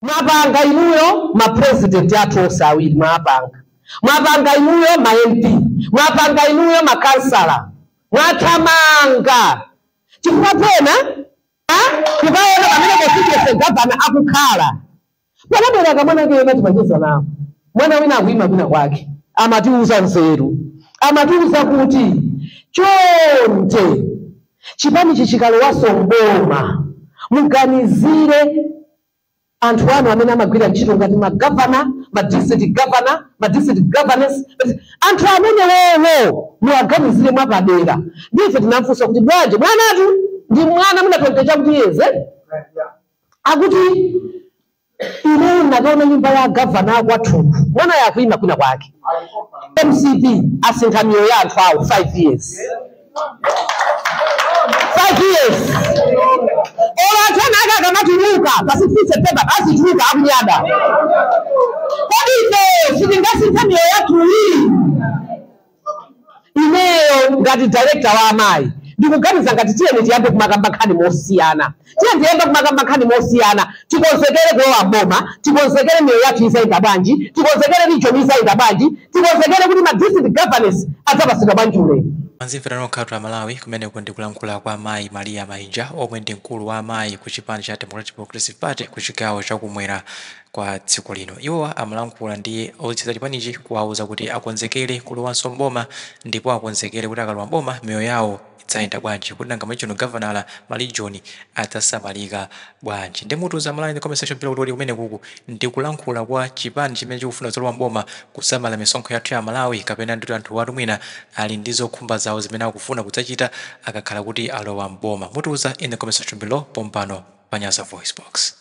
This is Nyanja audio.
Mwapanga inuyo ma president athu onse awiri, mwapanga, mwapanga inuyo ma MP, mwapanga inuyo makansala, mwathamanga chifukwa pena kukaona pamene constituency governor akukhala. Panabwera kamwana kena, timacheza nawo, mwana wina akuyima kwina kwake, amatiuza nzeru, amatiuza kuti chonde chipanichi chikalowaso mboma, muganizire anthu anu amene amagwira ntchito ngati magavana, ma district governor, ma district governors. Anthu amene wowo muwaganizire mwapadera. Ndife tinamfunsa kuti bwanji? Mwanatu ndi mwana muna 20 chakuti yeze akuti ineyo ndakaona nyumba ya gavana akwathunthu, mwana yakuyima kwina kwake. MCP asintha miyoyo ya anthu awo 5 years, 5 years. Olo anthu ena ake akamatuluka pa 16 September azituluka akunyada. Kodi ife sitingasinthe miyoyo yathuyi? Ineyo ngati director wa amayi ndikuganiza ngati tiyeni tiyambe kumakamba nkhani mosiyana, tiyeni tiyambe kumakamba nkhani mosiyana. Tikonzekere kulowa boma, tikonzekere miyoyo yathu izayenda bwanji, tikonzekere region izayenda bwanji, tikonzekere kuti ma district governors adzapasidwa bwanji ulemu. Manzimvera nokhathu Amalawi, kumeneko ndikulankhula kwa Mayi Maria Mainja, omwe ndi mkulu wa amayi ku chipani cha Democratic Progressive Party ku chigawo chakumwera kwa dziko lino. Iwowa amalankhula ndi otsatira chipanichi kuwauza kuti akonzekere kulowanso mboma, ndipo akonzekere kuti akalowa mboma miyoyo yawo idzayenda bwanji, kuti nanga ma regional governor, ma region adzasamalika bwanji. Ndi mutiuza Malawi in the comment section below kuti kumene kuku ndikulankhula kwa chipani chimene chikufuna zolowa mboma kusamala misonkho yathu ya Malawi, kapena nditi anthu watu mwina ali ndi zokhumba zawo zimene akufuna kudzachita akakhala kuti alowa mboma. Mutiuza in the comment section below pompano pa Nyasa Voice Box.